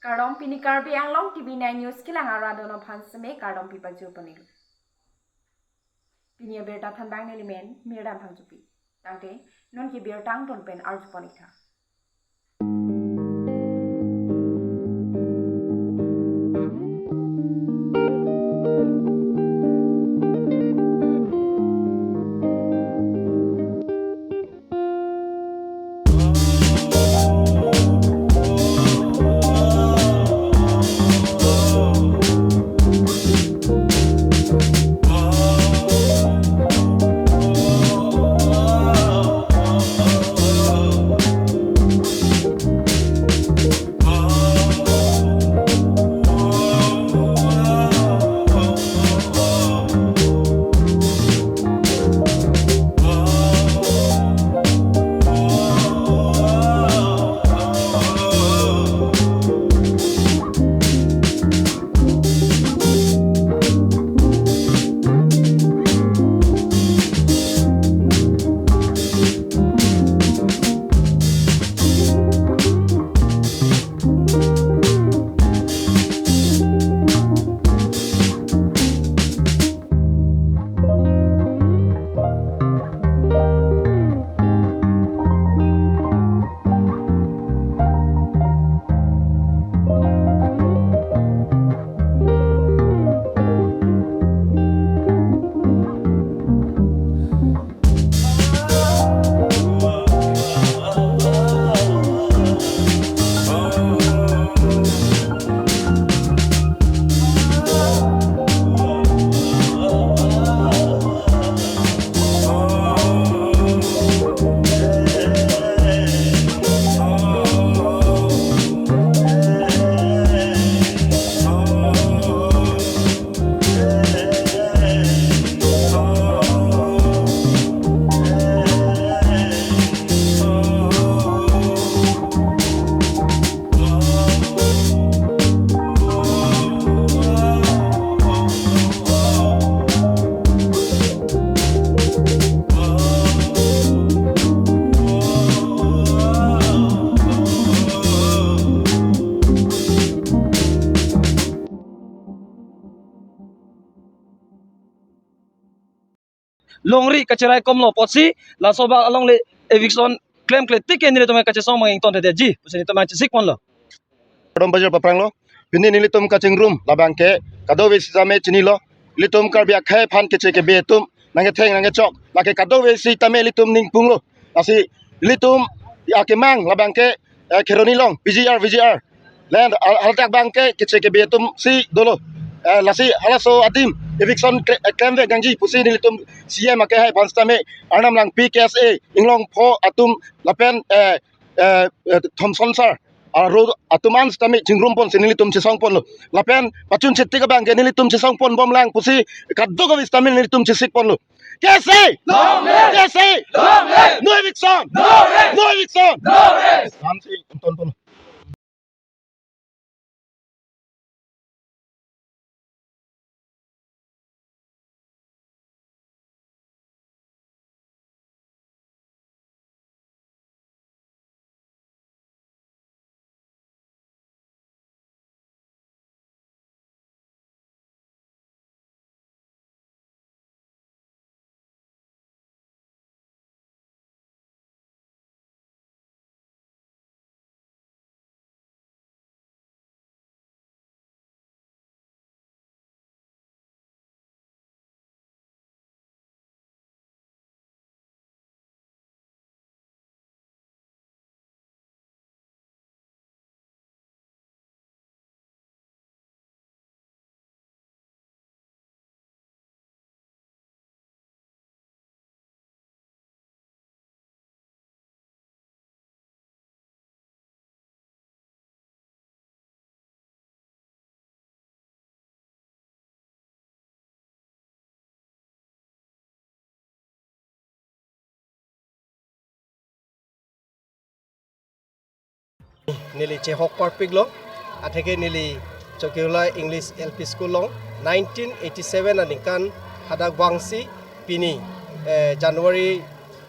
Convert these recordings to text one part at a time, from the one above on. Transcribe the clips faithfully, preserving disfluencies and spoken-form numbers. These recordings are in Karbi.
Kardom, pini Karbi Anglong T V nine News kelang arat atum aphan seme kardom pipajir pon-iklo. Pini abirta thanbang neli men Mirdan Phangchopi. Tangte non ke birta angton pen arju pon-ik tha. Longri kacherai komlo apotsi laso abang alongle eviction klemkle tik ke nelitum kachesong mang ington thedetji pusi nelitum chesik ponlo. Kardom pajir papranglo. Pini nelitum kachingrum labang ke kadokave sitame chinilo. Ilitum Karbi akhei aphan keche kebe atum nangketheng nangkechok lake kadokave sitame ilitum ningpunglo. Lasi ilitum akemang labang ke, eh, Kheroni along P G R, V G R. Lapen hal-, haldak abang ke keche kebe atum si dolo. Eh, lasi halaso adim eviction kle-, eh, klemvek nangji pusi nelitum C M akehai aphan sitame Arnam Langpi K S A, Inglong Pho atum lapen, eh, eh, eh, Thomson sir, aro atum an sitame chingrum ponsi nelitum chesong ponlo. Lapen pachunche tik abang ke nelitum chesong ponbomlang pusi kadokave sitame nelitum chesik ponlo. K S A! Long live! K S A! Long live! No eviction! No rest! No eviction! No rest! Lamsi ington ponlo. Neli chehok parpiklo, atheke neli Chokihola English L P School along nineteen eighty-seven aningkan hadak vangsi pini, eh, January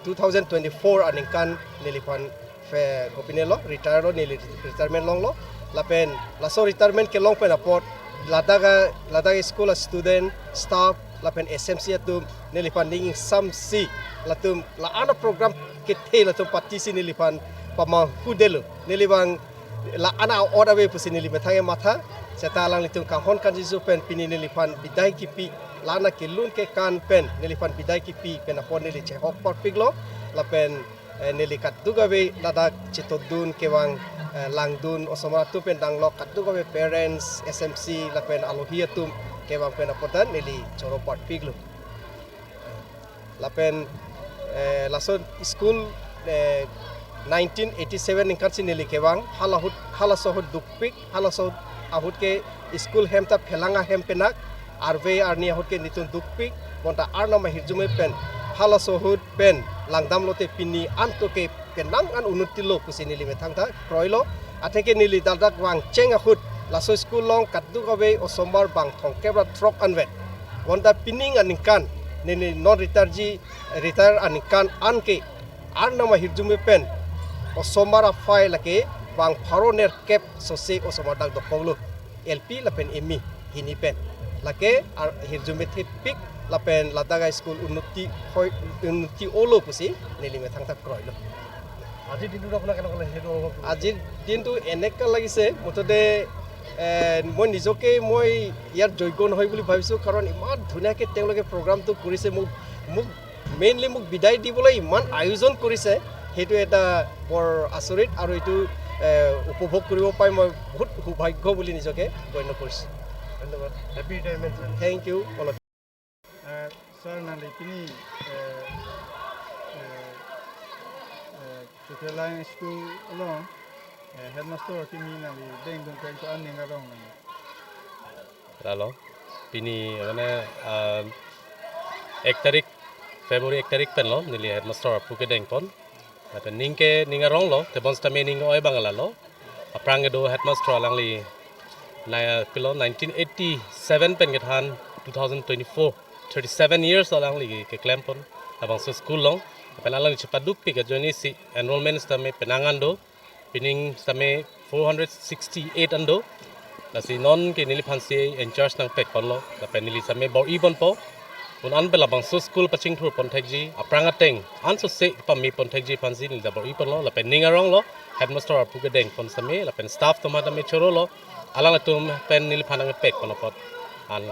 two thousand twenty-four aningkan neliphan fe-, kopinelo, retire lo, neli retirement longlo. Lapen laso retirement kelong pen apot ladak a, ladak school a student, staff lapen S M C atum neliphan ning ingsamsi latum la-an a program kethe latum patisi neliphan pamahudelo. Nelibang la-an a-ot ave pusi neli methang ke matha. Seta alanglitum kanghon kanjinso pen pini neliphan bidai kipi, la-an a kelun kekan pen neliphan bidai kipi pen apot neli chehok parpiklo. Lapen eh, neli kadokave ladak chetodun kevang, eh, langdun osomar atum pen danglok kadokave parents, S M C lapen alohi atum kevang pen apot ta neli choro parpiklo. Lapen, eh, laso school, eh, nineteen eighty-seven ningkan si neli kevang, halahut, halaso ahut dukpik, halaso ahut ke school hem ta phelang ahem pen ak, arve arni ahut ke netum dukpik, bonta Arnam ahirjume pen halaso ahut pen langdamlote pini anto ke penang an unnoti lo pusi neli methang ta kroilo. Atheke neli ladak vangcheng ahut laso school along kadokave osomar bang thomkep ra throk anvet. Bonta pining aningkan, neli non retire ji, retire aningkan an ke Arnam ahirjume pen osomar aphai lake bang pharo nerkep sose osomar dak dokoklo, L P lapen M E hini pen. Lake ar-, hirjume thepik lapen ladak a school unnoti hoi, unnoti olo pusi neli methang ta kroilo. আজিৰ দিনটো আপোনাৰ কেনেকুৱা লাগিছে, সেইটো অনুভৱ কৰিছে? আজিৰ দিনটো এনেকা লাগিছে, মুঠতে, এ, মই নিজকে মই ইয়াৰ যোগ্য নহয় বুলি ভাবিছোঁ, কাৰণ ইমান ধুনীয়াকৈ তেওঁলোকে প্ৰগ্ৰামটো কৰিছে। মোক, মোক, মেইনলি মোক বিদায় দিবলৈ ইমান আয়োজন কৰিছে, সেইটো এটা বৰ আচৰিত আৰু এইটো, এ, উপভোগ কৰিব পাই মই বহুত সৌভাগ্য বুলি নিজকে গণ্য কৰিছোঁ। ধন্যবাদ। Happy retirement, sir. Thank you all of you. Eh, sir, nangli pini, eh, eh, eh, Chokrelang School along, eh, headmaster kimi nangli dengdun pen ko-an ning arong nangli? Lalo, pini mane, ah, ek tarik, February ek tarik pen lo, neli headmaster aphu kedengpon. Lapen ning ke ning arong lo, tebon sitame ning oi bang lalo. Aphrang kedo headmaster alangli, na, pilo nineteen eighty-seven pen kethan two thousand twenty-four, thirty-seven years alangli keklempon labangso school along. Lapen alangli chepadukpik ajoine si enrollment sitame penang an do. Pining sitame four hundred sixty-eight an do. Lasi non ke neliphan si in charge nangpekponlo. Lapen neli sitame bor-iponpo. Pun an pen labangso school pachingthurpon thekji, aphrang ateng ansose pamepon thekji aphansi neli ta bor-iponlo. Lapen ning arong lo, headmaster aphu kedengpon sitame, lapen staff atum tame chorolo. Alanglitum pen neliphan nangpekpon apot an.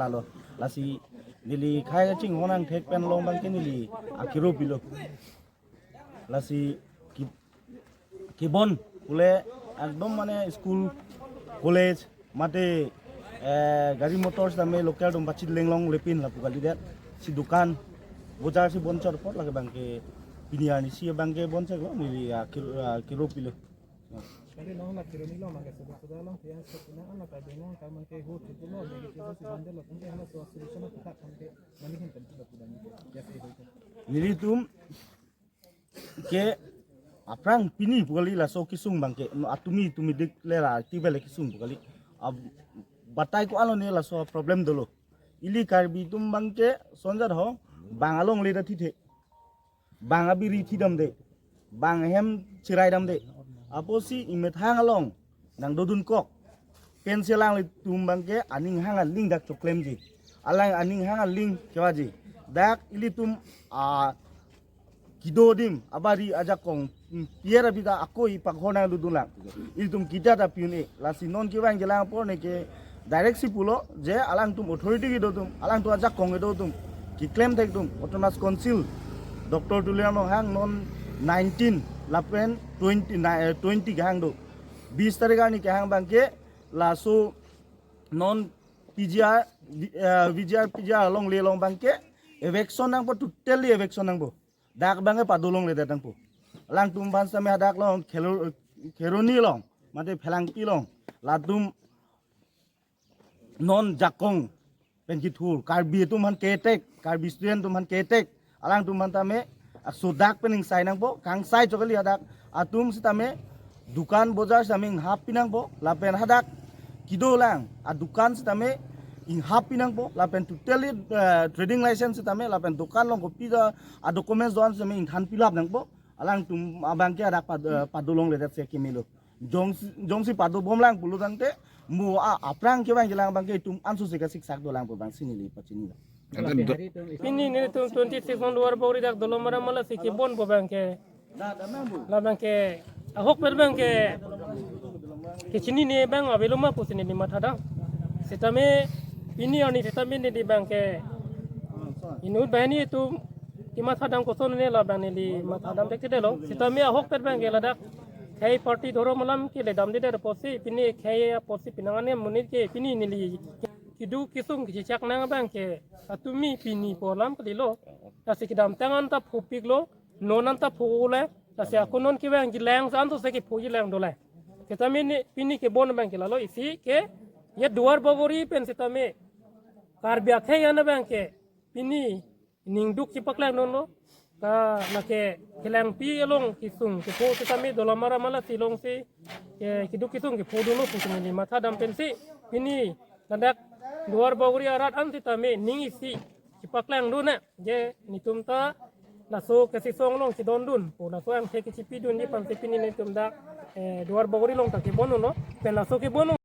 Lalo, lasi neli khei kachinghon angthek pen along abangke neli akiro pilo. Lasi ki-, kebon pule ekdom mane school, college, mate, eh, gari motor sitame local atum pachit lenglongle pin lapu kalidet. Si dukan, bojar si bonchor apot lake abangke pini arni si abangke boncheklo, neli akir-, akiro pilo. Kali nong la kiro ni lo mangke sudah sudah lo, ya, sudah anak ka dengong ka mangke ho chutu lo, ya, gitu, si bandel lo, mungkin hana so solution kita mangke, mani hin kan kita punya ni, ya, sih, itu. Nelitum ke aphrang pini pu kali laso kesung abangke, no atumi tumi dik le la ti bele kesung pu kali. Ab-, batai ko-an lo ne laso problem dolo. Ili Karbi atum abangke sonjat ho, bang alongle ta thithe. Bang abiri thidamde. Bang ahem chiraidamde. Apotsi emethang along nangdodunkok. Pensi alanglitum abangke aning hang aling dak choklemji. Alang aning hang aling kevaji. Dak ilitum, ah, kedo adim abari ajakong, mm, pier abita akoi pakhor nangdodun lang. Ilitum kita ta pi-un-e. Lasi non kevang kelang apor ne ke direct si pulo je alangtum authority kedo atum, alangtum ajakong kedo atum, keklem thek atum, Autonomous Council, Doctor Tuliram Ronghang non nineteen lapen twenty, ni-, eh, twenty kehang do. Bis tarik arni kehang abangke laso non P G R, V-, eh, V G R, P G R along le along abangke eviction nangpo, totally eviction nangpo. Dak abangke padolongledet nangpo. Alangtum aphan sitame hadak along Khelo-, Kheroni along, mate Phelangpi along, latum non jakong pen kethur, Karbi atum aphan ketek, Karbi student atum aphan ketek, alangtum aphan tame, ah, sodak pen ingsai nangpo, kangsai chokali hadak atum sitame dukan bojar sitame inghap pi nangpo, lapen hadak kedo lang adukan sitame inghap pi nangpo, lapen totally, eh, trading license sitame, lapen dukan along kopi ja a-documents do-an sitame ingthan pilap nangpo, alangtum abangke hadak pad-, eh, padolongledet si kemelo. Jongsi, jongsi padobom lang pulo tangte, mo a-, aphrang kevang kelang abangke itum anso si kasiksak dolang pu abang si neli pachini. Ante do- Pini nelitum twenty-six on Duarbagori dak Dolamara mala si kebonpo abangke. Labangke, ahokpet abangke kechinine abang avelo ma pusi neli mathadam. Sitame pini arni sitame neli abangke inut banghini atum kemathadam kosonne labang neli mathadam thekthedetlo. Sitame ahokpet abangke ladak khei party dhorom alam keledamdedet apotsi, pini khei apotsi pinangan amonit ke pini neli keduk kesung kechechak nang abangke atumi pini pu alam kalilo. Lasi kedamtang anta phopiklo, non anta pho-ole, lasi ako non kevang jilang sa anto si kepho jilang dolang. Sitame ne pini kebon abangke lalo isi ke, ya Duarbagori pen sitame Karbi akhei an abangke pini ningduk chepaklangdunlo. Ka lake Phelangpi along kesung kepho sitame Dolamara mala si alongsi ke keduk kesung kephodunlo pusi neli mathadam pensi pini ladak Duarbagori arat an sitame ning isi chepaklangdun, eh, je netum ta laso kesisong along chedondun pu laso angthek kechipidunji aphansi pini netum dak, eh, Duarbagori along ta kebondunlo, pen laso kebon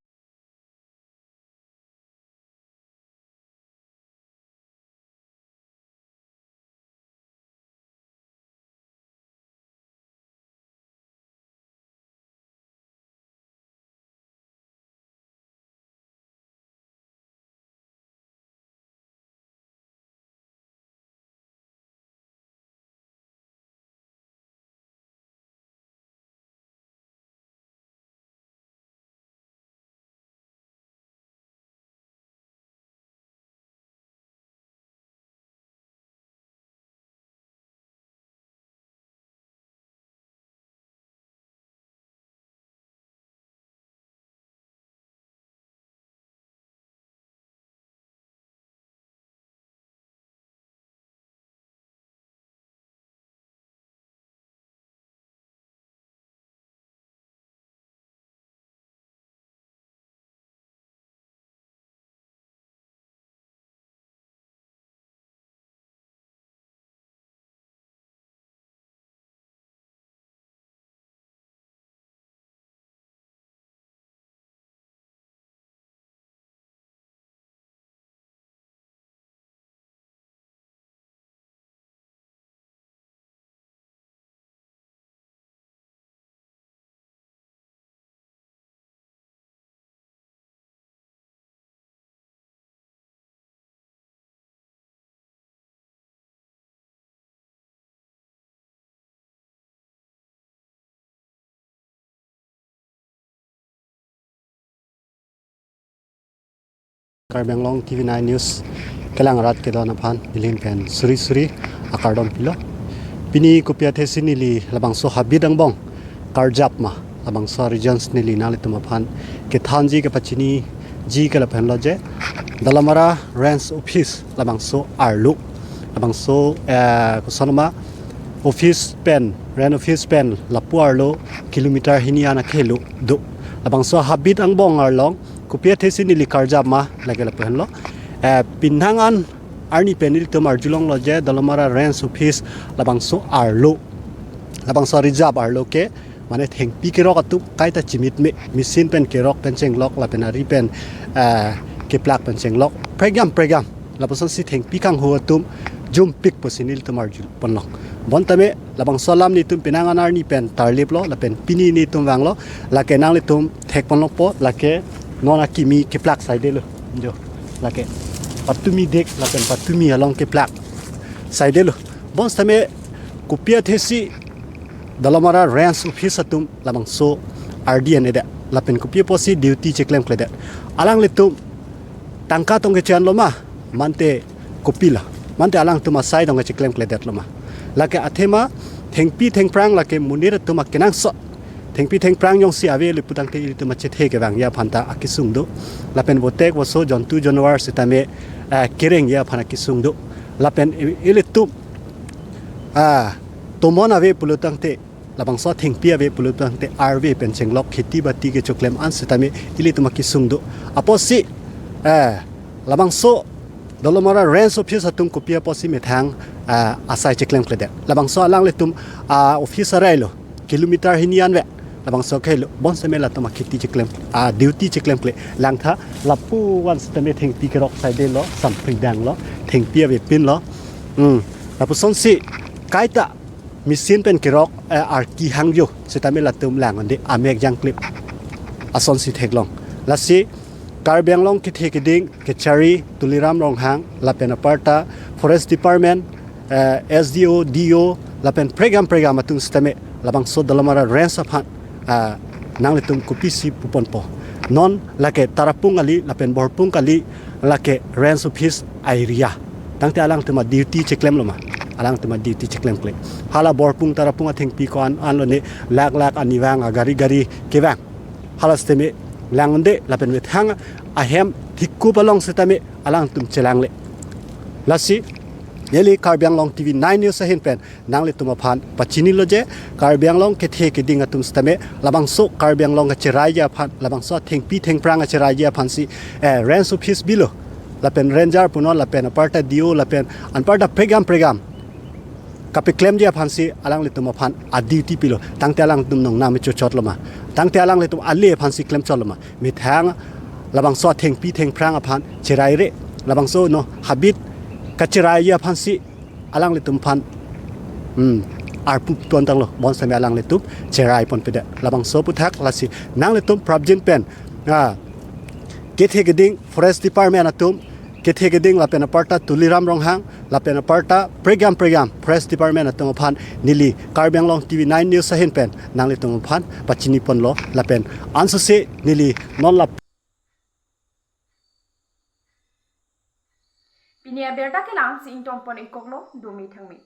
Karbi Anglong T V nine News kelang arat kedon aphan nelihin pen suri suri akardom pilo. Pini kopi athesi neli labangso habit angbong karjap ma labangso regions neli nanglitum aphan kethanji kepachiniji ke lapu henlo je Dolamara Range Office labangso arlo, labangso, eh, kosonma office pen, Range Office pen lapu arlo kilometer hini an akhei lo do. Labangso habit angbong arlong kopi athesi neli karjap ma lake lapu henlo. Eh, penang an arni pen nelitum arjulonglo je Dolamara Range Office labangso arlo, labangso reserve arlo ke mane thengpi kerok atum kaita chimit me, machine pen kerok pen chenglok lapen ari pen, eh, keplak pen chenglok pregam pregam. Lapusonsi thengpi kanghu atum jumpik pusi nelitum arju ponlong. Bonta me labangso alam netum penang an arni pen tarlip lo, lapen pini netum vanglo, lake nanglitum thek ponlongpo, lake non akimi keplak saidelo. Jo, lake patumi dek, lapen patumi along keplak saidelo. Bonta me kopi athesi Dolamara Range Office atum labangso ardi an-edet, lapen kopi apotsi duty cheklemkledet. Alanglitum tangka tong kechanlo ma, mante kopilo, mante alangtum asai tong kecheklemkledetlo ma. Lake athema thengpi thengphrang, lake monit atum akenangsot thengpi thengphrang jongsi ave le putangte ilitum achethe kevangji aphan ta akesung do. Lapen botek boso jontu jonwar sitame, ah, kerengji aphan akesung do. Lapen i-, ilitum, ah, tomon ave pulotangte, labangso thengpi ave pulotangte arve pen chenglok kheti bati kechoklem an sitame ilitum akesung do. Apotsi, eh, labangso Dolamara Range Office atum kopi apotsi methang, ah, asai cheklemkledet. Labangso alanglitum, ah, office arai lo, kilometer hini an ave. Labangso khei lo, bonta me latum akheti cheklem, ah, duty cheklemkle. Langtha lapu-an sitame thengpi kerok saidelo, sampri danglo, thengpi avepinlo. Hmm. Lapusonsi kaita machine pen kerok, eh, arki hangjo sitame latum lang-un-e, amek jangklip asonsi theklong. Lasi Karbi Anglong kethe keding kechari Tuliram Ronghang lapen aparta Forest Department, eh, S D O, D O, lapen pregam pregam atum sitame labangso Dolamara Range aphan, ah, nanglitum kopisi puponpo. Non lake Tarapung kali, lapen Borpung kali, lake Range Office area. Tangte alangtum aduty cheklemlo ma, alangtum aduty cheklemkle. Hala Borpung Tarapung athengpi ko-an anlo ne, lak lak ani vang, agari gari kevang. Hala sitame lang-un-e, lapen methang ahem thikup along sitame alangtum chelangle. Lasi neli Karbi Anglong T V nine News ahin pen nanglitum aphan pachinilo je, Karbi Anglong kethe keding atum sitame labangso Karbi Anglong kacheraiji aphan, labangso thengpi thengphrang kacheraiji aphansi, eh, Range Office bilo, lapen Ranger punon, lapen aparta D O, lapen anparta pregam pregam kapeklemji aphansi alanglitum aphan aduty pilo. Tangte alangtum nongnam chochotlo ma, tangte alanglitum ale aphansi klemchotlo ma. Methang labangso thengpi thengphrang aphan cheraire, labangso no habit kacheraiji aphansi alanglitum aphan, hmm, arpu tontanglo, bonta me alanglitum cherai ponpedet. Labangso aputhak. Lasi nanglitum prapjin pen, ah, kethe keding Forest Department atum, kethe keding lapen aparta Tuliram Ronghang, lapen aparta pregam pregam Forest Department atum aphan neli Karbi Anglong T V nine News ahin pen nanglitum aphan pachini ponlo, lapen ansose neli non lap- Pini abirta ke la-ansi ingtonpon-ikoklo, dome thangme.